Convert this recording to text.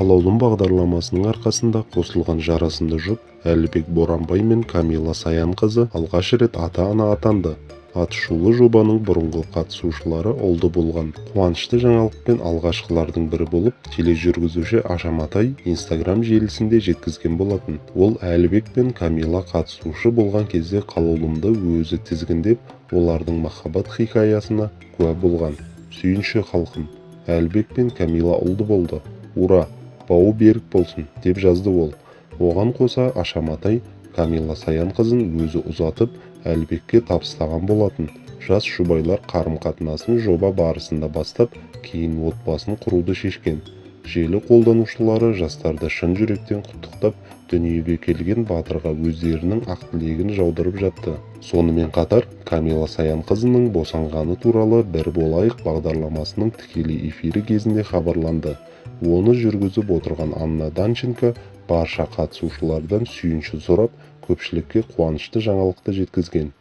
«Қалаулым» бағдарламасының арқасында қосылған жарасымды жұп Әлібек Боранбай мен Камила Саянқызы алғаш рет ата-ана атанды. Атышулы жобаның бұрынғы қатысушылары ұлды болған. Қуанышты жаңалықпен алғашқылардың бірі болып тележүргізуші Аша Матай Инстаграм желісінде жеткізген болатын. Ол Әлібек пен Камила қатысушы болған кезде «Қалаулымды» өзі тізгіндеп, олардың махаббат хикаясына куә болған. «Сүйінші, халқым! Әлібек пен Камила ұлды болды! Ура! Бауы берік болсын!» – деп жазды ол. Оған қоса Аша Матай Камила Саянқызын өзі ұзатып, Әлібекке табыстаған болатын. Жас жұбайлар қарым-қатынасын жоба барысында бастап, кейін отбасын құруды шешкен. Желі қолданушылары жастарды шын жүректен құттықтап, дүниеге келген батырға өздерінің ақ тілегін жаудырып жатты. Сонымен қатар Камила Саянқызының босанғаны туралы «Бір болайық» бағдарламасының тікелей эфирі кезінде хабарланды. Оны жүргізіп отырған Анна Данченко барша қатысушылардан сүйінші сұрап, көпшілікке қуанышты жаңалықты жеткізген.